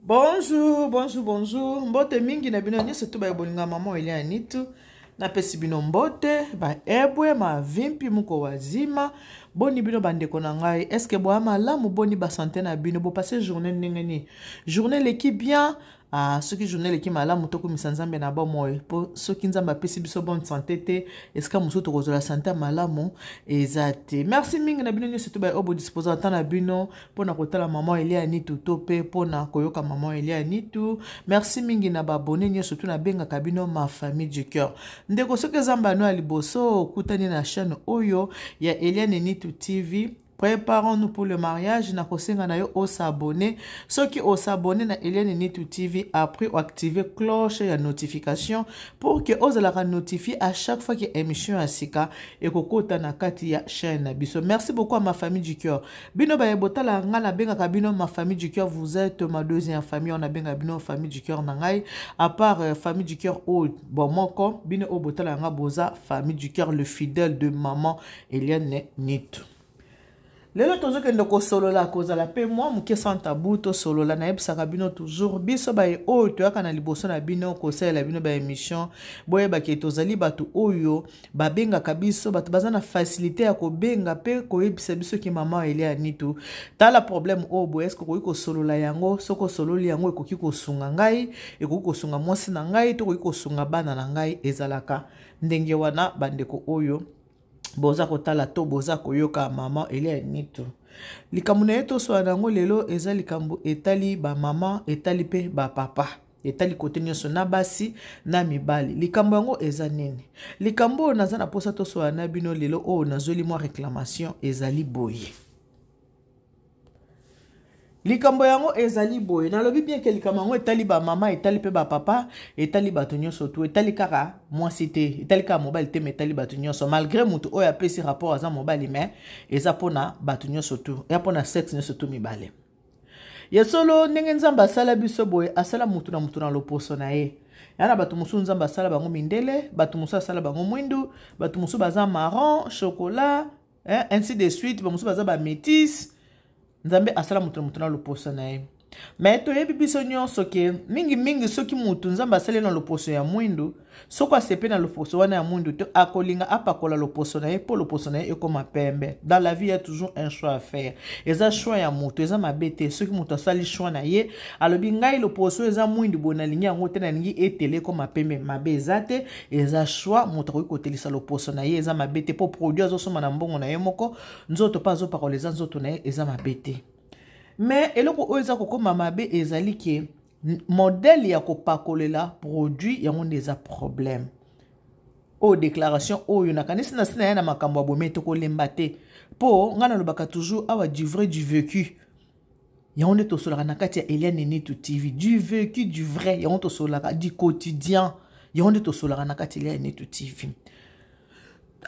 Bonjour, bonjour, bonjour. Mbote mingi na bino nyonso to baye bolinga maman Elia Nitu. Napesi bino mbote, ba ebwe, ma vimpi muko wazima. Boni bino bandeko na ngai. Est-ce que boa malamu boni ba santé na bino bo passer journée ndenge nini? Journée leki bien. Ah, soki journée eleki malamu tokumisa nzambe na bomoi mpo soki nzambe apesi biso bonne santé te esika mosusu tokozala sante ya malamu eza te. Merci mingi na bino nyonso to baye oyo bodisposa ata na bino mpo na kotala mama Elia Nitu to mpe mpo na koyoka mama Elia Nitu. Merci mingi na baabone nyonso to nabengaka bino ma famille du cœur. Ndeko, soki eza mbano ya liboso okutani na chaîne oyo ya Eliane Nitu TV, préparons-nous pour le mariage, nakosenga na yo osabone. Soki osabone na Eliane Nitu TV, après oactive cloche ya notification pour que ozalaka notifié à chaque fois que émission ya sika ekokota na kati ya chaîne na biso. Merci beaucoup à ma famille du cœur. Bino baye botala nga, nabengaka bino ma famille du cœur, vous êtes ma deuxième famille. On abenga bino famille du cœur na ngai, à part famille du cœur oyo bon moko, bino oyo botala nga boza famille du cœur, le fidèle de maman Eliane Nitu. Lelo tozokende kosolola, kozala mpe mwa moke sans tabou, tosolola. Nayebisaka bino toujours, biso baye oyo toyaka na liboso na bino kosalela bino baémission, boyebaki tozali bato oyo babengaka biso, bato baza na facilité ya kobenga mpe koyebisa biso ke mama Elia Nitu, tala problème oyo boye, eske okoki kosolola yango? Soki osololi yango, ekoki kosunga ngai, ekoki kosunga mwasi na ngai, to ekoki kosunga bana na ngai. Ezalaka ndenge wana, bandeko oyo boza kotala to boza koyoka mama Elia Nitu. Likambo na ye tosola na yango lelo eza likambo etali bamama, etali mpe bapapa, etali kote nyonso, na basi na mibali. Likambo yango eza nini? Likambo oyo naza na mposa tosola na bino lelo oyo, nazweli mwa réclamation, ezali boye. Likambo yango ezali boye, nalobi bien ke likambo yango etali bamama, etali mpe bapapa, etali bato nyonso tu, etali kaka mwasi te, etali kaka mobali te, mais etali bato nyonso. Malgré moto oyo apesi rapport aza mobali, mais eza mpona bato nyonso tu, eza mpona sexe nyonso tu mibale. Ya solo, ndenge Nzambe asala biso boye, asala mutu na mutu na loposo na ye. Ya na bato mosusu Nzambe asala bango mindele, bato mosusu asala bango mwindu, bato mosusu baza marron chocolat, hein, ainsi de suite, bamosusu baza bamétis. Nzambe asala moto na moto na loposo na ye. Mais toyebi biso nyonso ke mingimingi, soki motu Nzambe asali na loposo ya mwindu, soki asepe na loposo wana ya mwindu te, akolinga apakola loposo na ye mpo loposo na ye ekóma pembe. Dans la vie, y a toujours un choix à faire. Eza choix ya moto, eza mabe te. Soki moto asali choix na ye, alobi: "Ngai loposo eza mwindu boye, nalingi yango te, nalingi etele ekóma pembe", mabe eza te, eza choix. Moto akoki kotelisa loposo na ye, eza mabe te, mpo produit azosomba na mbongo na ye moko, nzoto mpe azopakola eza nzoto na ye, eza mabe te. Mais eloko oyo eza kokóma mabe ezali ke modèle ya kopakolela produit yango nde eza problème. Oyo déclaration oyo nakanisi na nsina ya na makambo ya bomi, tokolemba te, mpo ngai nalobaka toujours awa du vrai, du vécu. Yango nde tosolaka na kati ya Eliane Nitu TV, du vécu, du vrai. Yango tosolaka du quotidien, yango nde tosolaka na kati ya Eliane Nitu TV.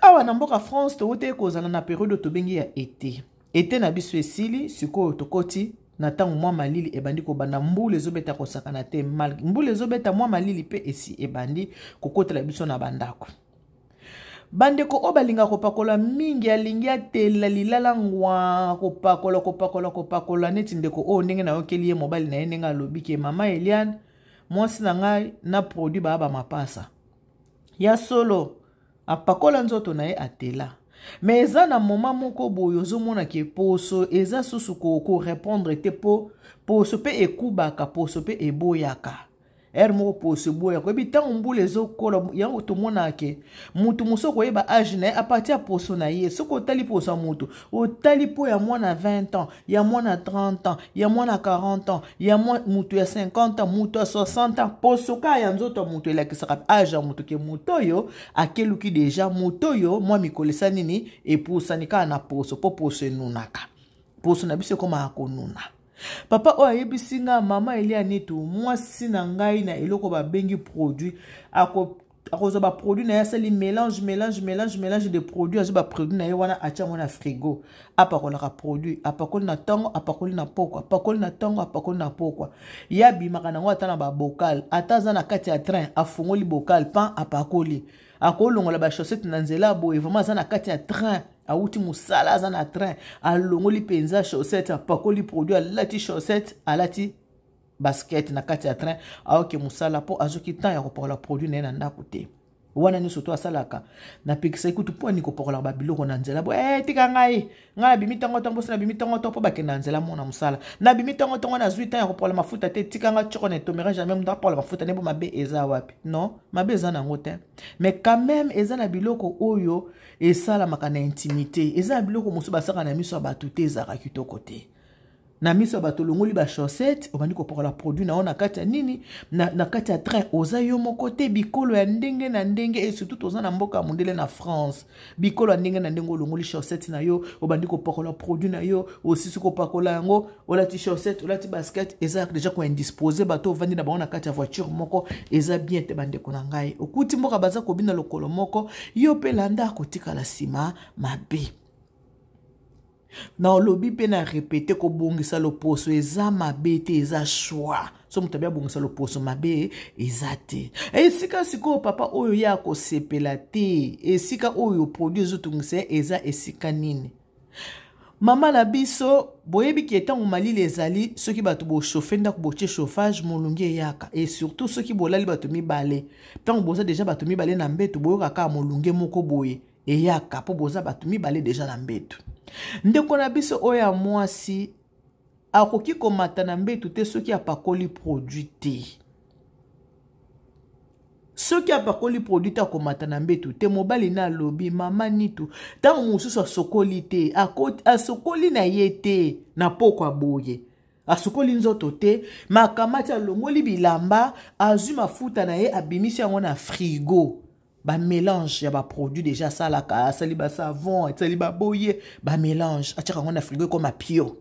Awa na mboka France, towuti kozala na période oyo tobengi ya été. Été na biso esili, sikoyo tokoti na ntango mwa malili ebandi kobanda, mbula ezobeta kosakana te, mbula ezobeta, mwa malili mpe esi ebandi kokotela biso na bandako. Bandeko oyo balingaka kopakola mingi, alingi atela lilala ngwa, kopakola, kopakola, kopakola, neti ndeko oyo ndenge nayokeli ye, mobali na ye ndenge alobi ke: "Mama Eliane, mwasi na ngai na produit baya bamapasa." Ya solo, apakola nzoto na ye, atela, mais eza na moment moko boye ozomona ke poso eza susu korépondre te, mpo poso mpe ekubaka, poso mpe eboyaka. Ere moko poso eboyaka. Oyebi, ntango mbula ezokola, yango tomonaka ke mutu mosu okoyeba âge na ye à partir ya poso na ye. Soki otali poso ya mutu, otali mpo ya mwana 20 ans, ya mwana 30 ans, ya mwana 40 ans, ya mutu ya 50 ans, mutu ya 60 ans, poso kaka ya nzoto ya mutu elakisaka âge ya mutu, ke mutu oyo akeluki déjà, mutu oyo mwa mikolo esa nini epusani kaka na poso, mpo poso enunaka, poso na biso ekomaka konuna. Papa oyo ayebisi nga: "Mama Elia Nitu, mwasi na ngai na eloko babengi produit, akozwa baproduit na ye, asali mélange, mélange, mélange, mélange de produit, azwi baproduit na ye wana, atia yango na frigo, apakolaka produit, apakoli na ntongo, apakoli na pokwa, apakoli na ntongo, apakoli na pokwa. Ye abimaka nango ata na babocal, ata aza na kati ya train, afungoli bocal pan, apakoli, akolongola bachaussette na nzela boye. Vraiment, aza na kati ya train, awuti mosala, aza na train, alongoli mpenza chaussette, apakoli produit, alati chaussette, alati." basket na kati ya train, aoke mosala mpo azoki temps ya kopakola produit na ye na ndako te. Wana nyonso to asalaka, napekisaki kutu mpo ani kopakolaka babiloko na nzela bo tika ngai, ngai nabimi ntongo ntongo, bosi nabimi ntongo ntongo mpo bakende na nzela mona mosala, nabimi ntongo ntongo, nazwi temps ya kopakola mafuta te, tika nga tshoko na etomera jamais moto apakola mafuta ne bo. Mabe eza wapi? Non, mabe eza nango te, mais quand même eza na biloko oyo esalamaka na intimité. Eza na biloko mosusu basalaka na miso ya bato te, ezalaka kitoko te na miso ya bato. Olongoli bachaussette, obandi kopakola produit na yo na kati ya nini, na kati ya train. Oza yo moko te, bikolo ya ndenge na ndenge, et surtout toza na mboka ya mondele, na France, bikolo ya ndenge na ndenge. Olongoli chaussette na yo, obandi kopakola produit na yo, osisi kopakola yango, olati chaussette, olati basket, eza déjà koindisposer bato ovandi na bango na kati ya voiture moko. Eza bien te, bandeko na ngai. Okuti mboka baza kobina lokolo moko, yo mpe landa, kotikala nsima mabe. Na olobi mpe na répéter, kobongisa loposo eza mabe te, eza choix. So moto abi abongisa loposo, mabe eza te. Esika sikoyo papa oyo ye akosepela te, esika oyo produit ezotungisa ye, eza esika nini? Mama na biso, boyebi ke ntango malili ezali, soki bato bochauffer ndako, botie chauffage, molungi eyaka. Et surtout soki bolali bato mibale, ntango boza déjà bato mibale na mbeto, boyoka kaka molunge moko boye eyaka mpo boza bato mibale déjà na mbeto. Ndeko na biso oyo ya mwasi akoki komata na mbeto te soki apakoli produit te. Soki apakoli produit te, akomata na mbeto te. Mobali na alobi: "Mama Nitu, ntango mosusu asokoli te, asokoli na ye te na pokwa boye, asukoli nzoto te, makamati, alongoli bilamba, azwi mafuta na ye, abimisi yango na frigo, bamélange ya baproduit déjà asalaka, asali basavon, asali baboye, bamélange, atiaka yango na frigo, ekoma pio.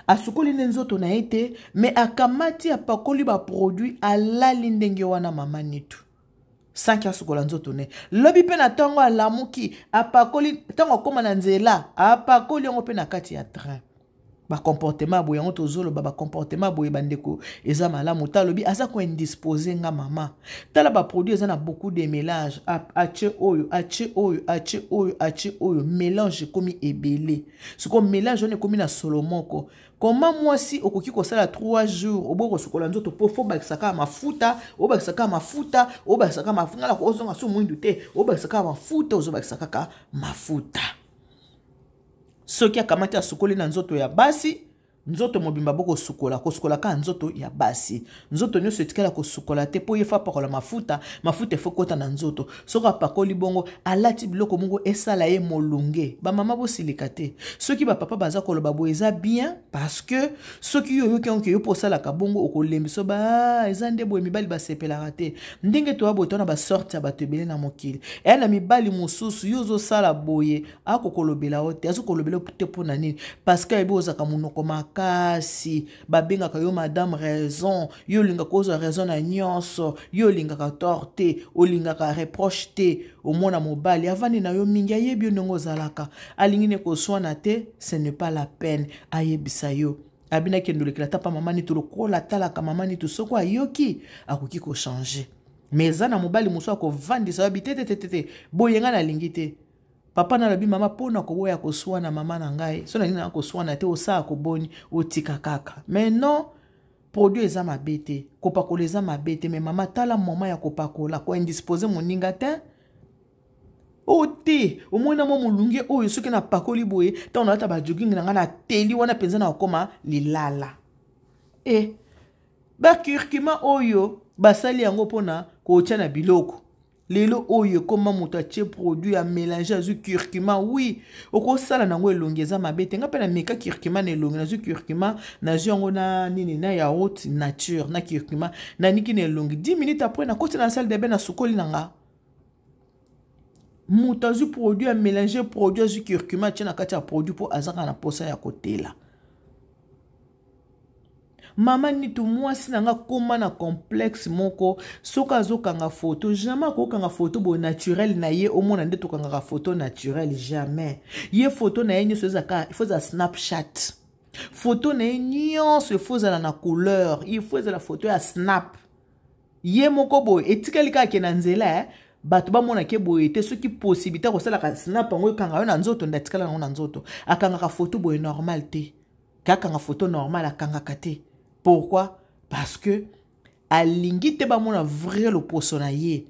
Asukoli nde nzoto na ye te, me akamati, apakoli baproduit, alali ndenge wana." Mama Nitu, sanki asukola nzoto ne, lobi mpe na ntongo alamuki, apakoli. Ntango akóma na nzela, apakoli yango mpe na kati ya train. Bacomportement boye, yango tozoloba, bacomportement boye, bandeko, eza malamu te. Alobi aza koindisposer nga. Mama, tala, baproduit eza na beaucoup de mélange, atie oyo, atie oyo, atie oyo, atie oyo, mélange ekomi ebele. Sikoyo mélange wana ekomi na solo moko. Koma mwasi okoki kosala 3 jours oboyi kosukola nzoto, mpo fo bakisa kaka mafuta, obakisa kaka mafuta, obakisa kaka mafuta, ngala ozonga so mwindu te, obakisa kaka mafuta, ozobakisa kaka mafuta. Soki akamati, asukoli na nzoto ya basi, nzoto mobimba bokosukola, kosukola kaka nzoto ya basi, nzoto nyonso etikala kosukola te, mpo ye fo apakola mafuta, mafuta efo kota na nzoto. Soki apakoli bongo, alati biloko moko esala ye molunge. Bamama, bosilika te soki bapapa baza koloba boye. Eza bien, parce que soki yo oyoki yango ke yo mpo osalaka bongo, okolembisa ba eza nde boye. Mibali basepelaka te ndenge toya boye. Tona basorte ya bato ebele na mokili. Eya na mibali mosusu, yo ozosala boye, akokolobela yo te. Azokolobela yo te mpo na nini? Parce que ayebi ozalaka monoko makasi, babengaka yo madame raison. Yo olingaka ozwa raison na nyonso, yo olingaka tort te, olingaka reproche te. Omona mobali avandi na yo mingi, ayebi yo ndenge ozalaka, alingi ne koswana te. Ce n'est pas la peine ayebisa yo. Abinaki endolekela ta pa mama Nitu, lokola atalaka mama Nitu, soki ayoki akoki kochanger. Mais eza na mobali mosusu akovandisa yo bi te, te, te, te, te, boye ngai nalingi te. Papa nalobi: "Mama, mpona koboya koswana, mama na ngai, so nalingi nanga koswana te, osala koboni, otika kaka." Mais non, produit eza mabe te, kopakola eza mabe te, mais mama, tala moma ya kopakola, koindisposer moninga te. Oyo te, omoni na mwa molunge oyo, soki napakoli boye, ntango nalata bajogging na ngai, nateli wana mpenza na kokóma lilala. E bacurcuma oyo basali yango mpona kotia na biloko, lelo oyo ekóma moto atie produit ya mélange, azwi curcuma. Oui, okosala nango elongi, eza mabe te. Nga mpe nameka curcuma na elongi. Nazwi curcuma, nazwi yango na nini, na yaourt nature, na curcuma, naniki na elongi. 10 minutes après, nakoti na salle de bain, nasukoli na nga. Moto azwi produit ya mélange, produit, azwi curcuma, atie na kati ya produit mpo azaka na posa ya kotela. Mama Nitu, mwasi na nga kóma na complexe moko. Soki azokanga foto, jamais akokanga foto boye naturel na ye. Omona nde tokangaka foto naturel, jamais. Ye foto na ye nyonso ezaka, il faut ezala Snapchat. Foto na ye nyonso, il faut ezala na couleur, il faut ezala foto ya snap. Ye moko boye etikali kaka ke na nzela, bato bamonake boye te. Soki possibilité kosalaka snap yango, ekanga yo na nzoto, nde atikala yango na nzoto. Akangaka foto boye normal te. Kakanga foto normal, akangaka te. Pourquoi? Parce que alingi te bamona vrai loposo na ye.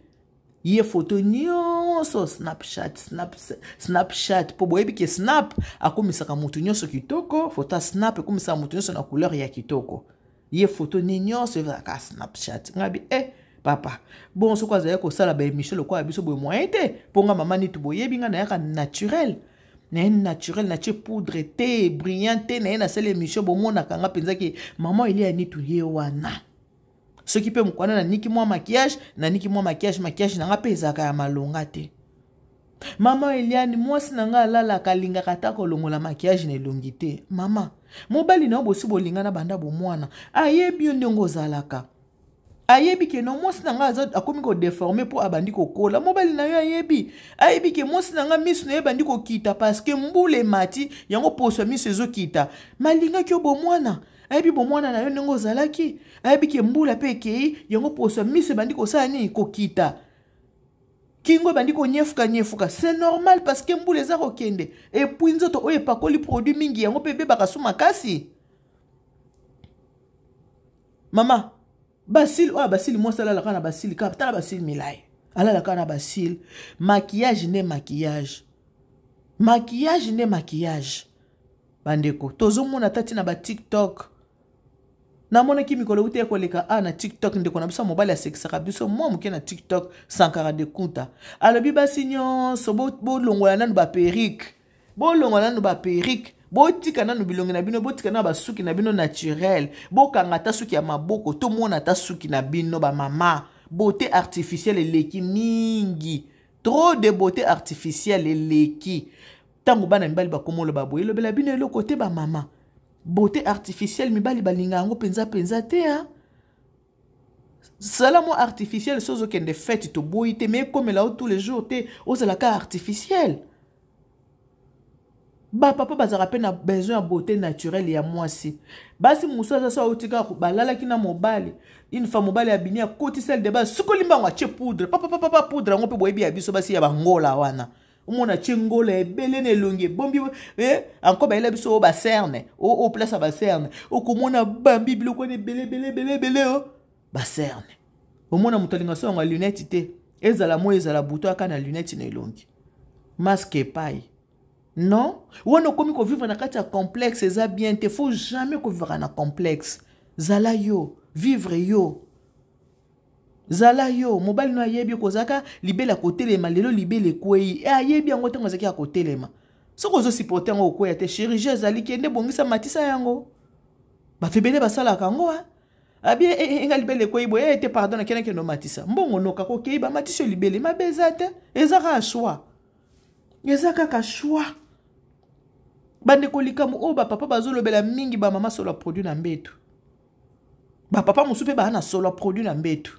Ye photo nyonso Snapchat, snap, Snapchat, mpo boyebi ke Snap akomisaka moto nyonso kitoko. Photo ya Snap ekomisaka moto nyonso na couleur ya kitoko. Ye photo ni nyonso ezalaka Snapchat. Ngabi papa, bon, soki azali kosala baémission lokola biso boye, moyen te, mpo nga mama Nitu, boyebi nga, nayaka naturel, naye naturel, natie poudre te, brillant te, naye nasala émission, bomonaka nga mpenza ke mama Elia Nitu ye wana. Soki mpe mokwana naniki mwa maquillage, naniki mwa maquillage, maquillage na nga mpe ezalaka ya malonga te. Mama Eliane, mwasi na nga alalaka, alingaka ata kolongola maquillage na elongi te. Mama, mobali na yo, bosi bolingana banda bomwana, ayebi yo ndenge ozalaka, ayebi ke no, mwasi na nga akomi kodéformer mpo abandi kokola. Mobali na yo ayebi, ayebi ke mwasi na nga, miso na ye ebandi kokita parce que mbula emati, yango poso ya miso ezokita. Malingaki yo bomwana, ayebi bomwana na yo ndenge ozalaki, ayebi ke mbula mpe ekei, yango poso ya miso ebandi kosala nini? Kokita. Kingo ebandi konyefuka nyefuka, c'est normal, parce que mbula eza kokende. Et puis nzoto oyo epakoli produit mingi, yango mpe ebebaka su makasi. Mama, bacils oyo, bacils, mwasi alalaka na bacils kaka. Tala bacils milai, alalaka na bacils. Maquillage nde maquillage, maquillage nde maquillage. Bandeko, tozomona ata ntina baTikTok. Namonaki mikolo euti ekoleka a na TikTok, ndeko na biso ya mobali asekisaka biso mwa moke na TikTok, Sankara de Kunta, alobi basi nyonso bolongola nanu baperruque, bolongola nanu baperruque, botika nanu bilongi na bino, botika nanu basuki na bino naturel, bokanga ata suki ya maboko, tomona ata suki na bino. Bamama, beauté artificielle eleki mingi, trop de beauté artificielle eleki. Ntango bana mibali bakomoloba boye, elobela bino eloko te. Bamama, beauté artificielle, mibali balinga yango mpenza mpenza te. A sala mwa artificiel so ozokende fête, toboyi te, mais ekomela yo tous les jours te, ozalaka artificiel. Bapapa bazalaka mpe na besoin ya beauté naturelle ya mwasi. Basi mosusu aza so auti kaka balalaki na mobali, une fois mobali abimi, akoti salle de bain, sukoli mbango, atie poudre, papapapa, poudre yango mpe boyebi ya biso basi ya bangola wana, omona atie ngola ebele na elongi, ebombi encore bayela biso oyo bacernes, oyo place ya bacernes, okomona bambi biloko wana ebele ebele ebele ebele, o bacernes. Omona moto alinga so yango ya lunette te, ezala moi, ezala butu, aka na lunette na elongi, masque epai. Non, wana okomi kovivre na kati ya complexe, eza bien te. Faut jamais kovivre na complexe. Zala yo, vivre yo, zala yo. Mobali no ayebi kozalaka libele ya kotelema, lelo libele ekwei, ayebi yango ntango azalaki ya kotelema. Soki ozosupporter yango, okweya te. Chirurgie ezali, kende bongisa, matisa yango. Bato ebele basalaka yango. Abi enga libele ekwei boye ete, pardon, nakende, kende omatisa mbongo, noka kokei, bamatisi yo libele, mabe eza te, eza kaka choix, eza kaka choix. Bandeko, likambo oyo bapapa bazolobela mingi, bamama, solo ya produit na mbeto. Bapapa mosusu mpe baa na solo ya produit na mbeto,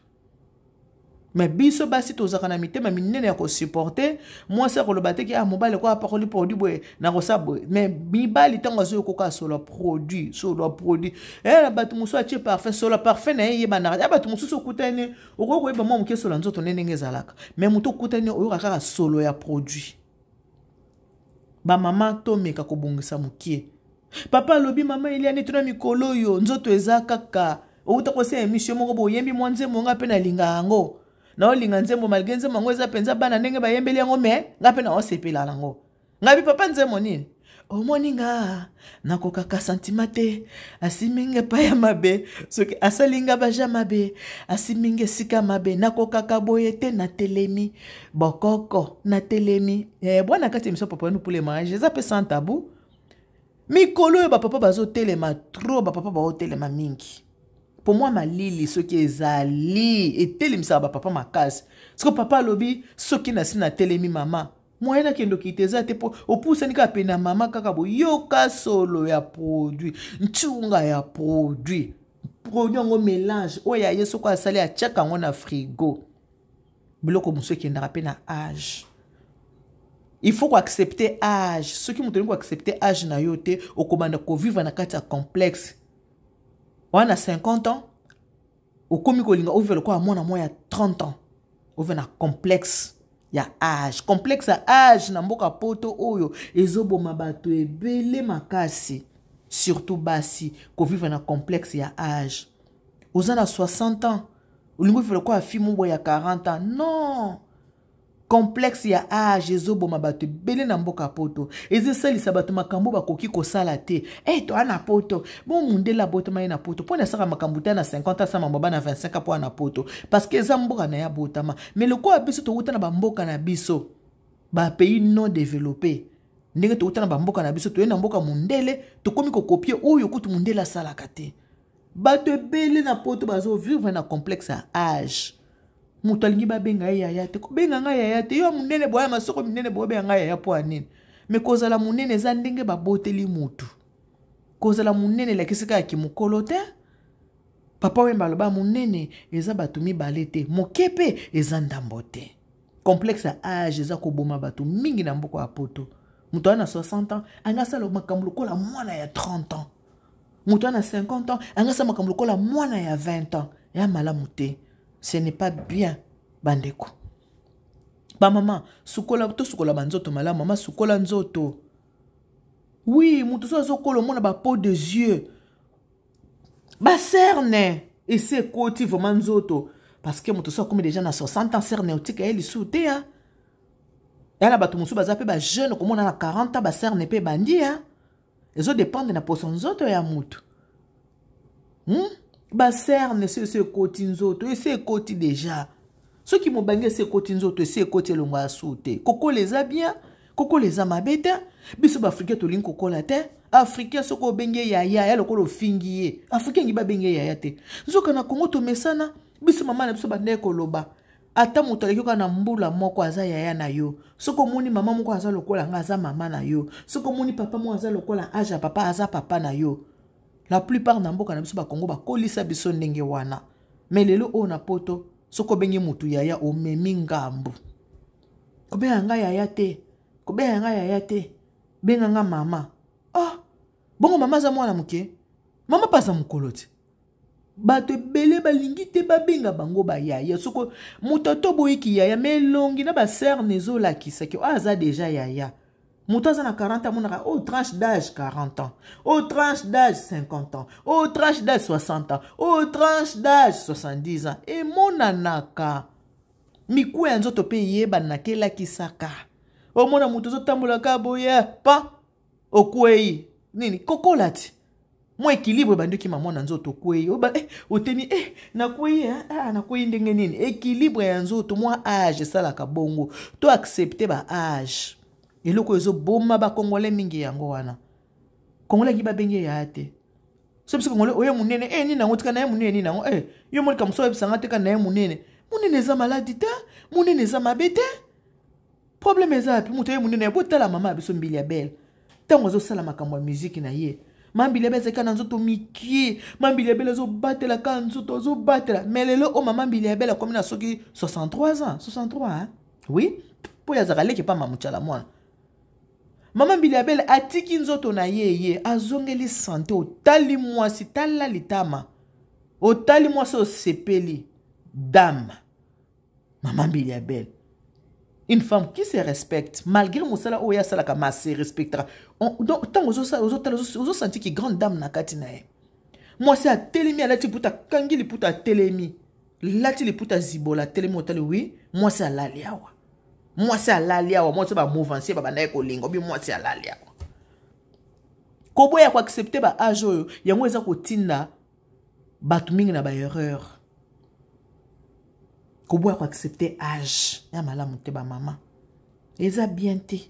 mais biso basi tozalaka na mitema minene ya kosupporter. Mwasi akoloba te ke ah, mobali ko apakoli produit boye, nakosala boye. Mais mibali, ntango azoyokoka solo ya produit, solo ya produit, na bato mosusu atie parfum, solo ya parfum na ye eyebanaka. Ya bato mosusu okutani, okoki koyeba mwa moke solo ya nzoto nde ndenge ezalaka, mais moto okutani, oyoka kaka solo ya produit. Bamama, tomeka kobongisa mokie. Papa alobi: "Mama Eliani, tuna mikolo oyo nzoto eza kaka." Outa kosala émission moko, boyembi mwa nzembo, nga mpe nalinga yango, naolinga nzembo, malgré nzembo yango eza mpenza bana ndenge bayembeli yango, mais nga mpe naosepela nango. Ngabi: "Papa, nzembo nini?" "Omoni nga nakokaka sentiment te, asimbi nga epai ya mabe, soki asali nga baja mabe, asimbi nga esika mabe, nakokaka boye te, natelemi bokoko, natelemi." Bwana kati émission Papa nous pour les mariages, eza mpe sans tabou. Mikolo oyo bapapa bazotelema trop, bapapa baotelema mingi. Po mwa malili soki ezali, etelemisaka bapapa makasi. Soki papa alobi, soki nasi natelemi, mama, moyen nakende okita eza te, mpo opusani kaka pene ya mama, kaka boyoka solo ya produit, ntunga ya produit. Produit yango, mélange oyo aye, soki asali, atiaka yango na frigo. Biloko mosusu ekendaka mpe na âge, il faut koaccepter âge. Soki moto olingi koaccepter âge na yo te, okobanda kovivre na kati ya complexe wana. 50 ans, okomi kolinga ovivre lokola mwana mwa ya 30 ans, ovivre na complexe ya âge. Complexe ya âge na mboka Poto oyo ezoboma bato ebele makasi, surtout basi, kovivre na complexe ya âge. Oza na 60 ans, olingi ovivre lokola fille moko ya 40 ans. Non, complexe ya age ezoboma bato ebele na mboka poto, ezosalisa bato makambo bakoki kosala te. E toa na poto, bo mundele abotama ye na poto, mpo na asaka makambo te na 50, asala mambo na 25 mpo na poto, parce que eza mboka na ye abotama. Mais lokola biso towuta na bamboka na biso, bapays non développé, ndenge towuta na bamboka na biso, toye na mboka mundele, tokomi kocopier oyo kutu mundele asalaka te. Bato ebele na poto bazovivre na complexe ya age. Moto alingi babenga ye yaya te. Kobenga ngai yaya te, yo monene boya, masoko minene boya, obenga ngai yaya mpo ya nini? Me kozala monene eza ndenge baboteli motu. Kozala monene elakisi kaka kimokolo te. Papa Wemba aloba, monene eza bato mibale te, moke mpe eza ndambo te. Complexe ya age eza koboma bato mingi na mboka ya poto. Moto aza na 60 ans anga asala makambo lokola mwana ya 30 ans, moto aza na 50 ans anga asala makambo lokola mwana ya 20 ans. Ya malamu te, ce n'est pas bien. Bandeko bamama, sukola, tosukola banzoto malamu. Mama, sukola nzoto. Oui, moto so azokola, omona bapeau des yeux, bacernes esi ekoti vraiment nzoto, parce que moto so akomi déjà na 60 ans, cerne otika ye lisusu te. Ya ya na bato mosusu baza mpe bajeune, komona na 40 ans bacernes mpe ebandi. Ya ezodépendre na poso nzoto ya motu. Bacernes esi esi ekoti nzoto, esi ekoti déjà. Soki mobange esi ekoti nzoto, esi ekoti, elongo ya su te. Kokola eza bien, kokola eza mabe te. Biso baafricain tolingi kokola te. Africain, soki obenge yaya, ya lokola ofingi ye. Africain ngi babenge ye yaya te. Nzoka na Kongo tomesana, biso mama na biso bandeki koloba, ata moto aleki kaka na mbula moko, aza yaya na yo. Soki omoni mama moko aza lokola nga, aza mama na yo. Soki omoni papa moko aza lokola age ya papa, aza papa na yo. La plupart na mboka na biso Bakongo, bakolisa biso ndenge wana. Me lelo oyo na poto, soki obengi motu yaya, omemi ngambu. Kobenga ngai yaya te, kobenga ngai yaya te, benga nga mama. Ah bongo, mama aza mwana moke, mama mpe aza mokolo te. Bato ebele balingi te babenga bango bayaya. Soko moto ata oboyiki yaya, me elongi na bacernes ezolakisaki oyo aza déjà yaya. Moto aza na 40, amonaka oyo tranche d'âge 40 ans, oyo tranche d'âge 50 ans, oyo tranche d'âge 60 ans, oyo tranche d'âge 70 ans. Emonanaka mikuwa ya nzoto mpe eyebanaka, elakisaka. Omona moto ozotambolaka boye, pa okwei nini, kokola ti mwa équilibre ebandi okima mwana nzoto, okwei, otemi, nakwei, ah, nakwei ndenge nini? Équilibre ya nzoto, mwa age esalaka bongo. To accepte ba age. Eloko ezoboma bakongolais mingi yango wana. Congolais aki babenge yaya te. So biso congolais, oye monene, nini yango? Tika na ye monene, nini yango? Yo molika mosu oyebisanga te ka na ye monene. Monene eza maladi te, monene eza mabe te. Problème eza yapi? Moto ye monene, botala mama ya biso Mbilia Bel, ntango azosala makambo ya miziki na ye. Ma Mbilia Bel azalaki na nzoto mikie. Ma Mbilia Bel azobatela ka nzoto, azobatela. Mais lelo oyo mama Mbilia Bel akomi na soki 63 ans, 63 hein? Oui, mpo azalaka leki epa Mamutyala mwana. Mama Mbilia Bel atiki nzoto na ye, ye azongeli santé. Otali mwasi, tala litama, otali mwasi, osepeli. Dame mama Mbilia Bel, une femme qui se respecte malgré mosala oyo asalaka, ma se respectera. Donc ntango ozotala, ozosanti ki grande dame na kati na ye. Mwasi atelemi, alati liputa, akangi liputa, atelemi, lati liputa, zibola, atelemi, otali. Wi, mwasi alali awa, mwasi alali awa, mwasi bamouvancier babandaki kolinga obi, mwasi alali awa. Koboya koaccepter ba age oyo, yango eza kotinda bato mingi na baerreur. Koboya koaccepter age ya malamu te, bamama, eza bien te.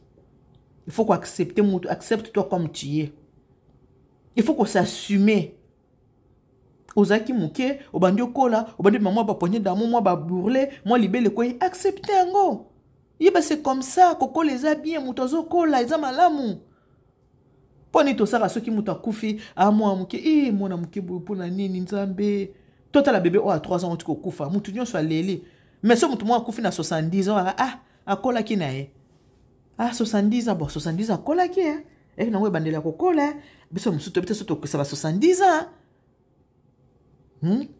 Il faut koaccepter moto. Accepte toi comme tu es. Il faut kos'assumer. Ozalaki moke, obandi okola, obandi mwa bapoignée d'amour, mwa babourrelets, mwa libele koyi, accepte yango, yeba c'est comme ça. Kokola eza bien, moto azokola eza malamu. Mpo nini tosaka soki moto akufi, amwa moke, e mwana moke boye, mpo na nini? Nzambe, totala bebe oyo a 3 ans oti kokufa, motu nyonso aleli. Mais so motu moko akufi na 70 ans, ah, akolaki na ye. Ah, 70 ans, bon, 70 ans akolaki, e nango ebandeli ya kokola. Biso mosusu toyebi te so tokokisa ba 70 ans.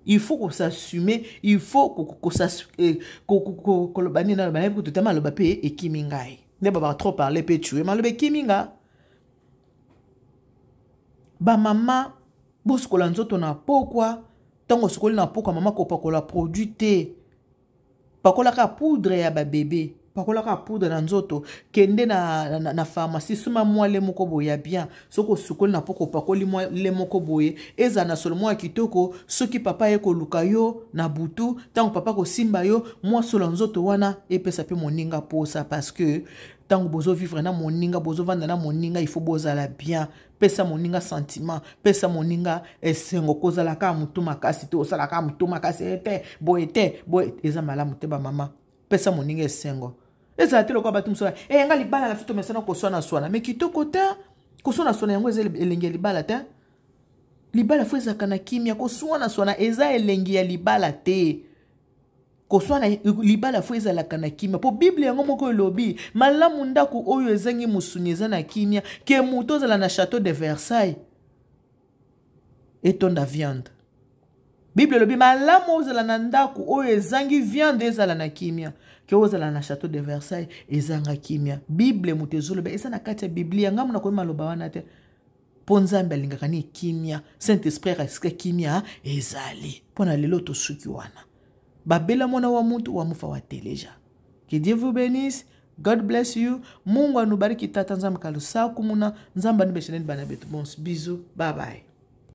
Il faut kos'assumer, il faut koloba nini? Naloba, nayebi kutu te. Maloba mpe ekimi ngai nde babaka trop parler mpe tue. Maloba ekimi nga. Bamama, bosukola nzoto na pokwa. Ntango osukoli na pokwa, mama, kopakola produit te, pakolaka poudre ya babebe, pakolaka poudre na nzoto. Kende na pharmacie, soma mwa le moko boye ya bien. Soki osukoli na poko, opakoli mwa le moko boye, ezala na solo mwa ya kitoko. Soki papa ye koluka yo na butu, ntango papa kosimba yo, mwa solo ya nzoto wana epesa mpe moninga posa, parce que ntango bozovivre na moninga, bozovanda na moninga, il faut bozala bien. Pesa moninga sentiment, pesa moninga esengo. Kozala kaka motu makasi te, osala kaka motu makasi te boye te, boye eza malamu te. Bamama, pesa moninga esengo. Ezala te lokola bato mosusu e nga libala na biso tomesana koswana-swana, mais kitoko te. Koswana-swana yango eza elengi ya libala te. Libala faut ezalaka na kimia. Koswana-swana eza elengi ya libala te. Koswana, libala faut ezalaka na kimia, mpo Bible yango moko elobi: malamu ndako oyo ezangi mosuni eza na kimia ke moto ozala na château de Versailles etonda viande. Bible elobi: malamu ozala na ndako oyo ezangi viande, ezala na kimia, ke ozala na château de Versailles ezanga kimia. Bible moto ezoloba, eza na kati ya Biblia. Ngambo nakoyi maloba wana te, mpo Nzambe alingaka ni kimia, Saint Esprit akasika kimia ezali. Mpo na lelo tosuki wana. Babela mwana wa muntu wa mufa wa teleja. Que Dieu vous bénisse. God bless you. Mungu anubariki. Tata Nzambe kalusaku muna Nzambe anubesheneni bana betu. Bons bisous, bye bye.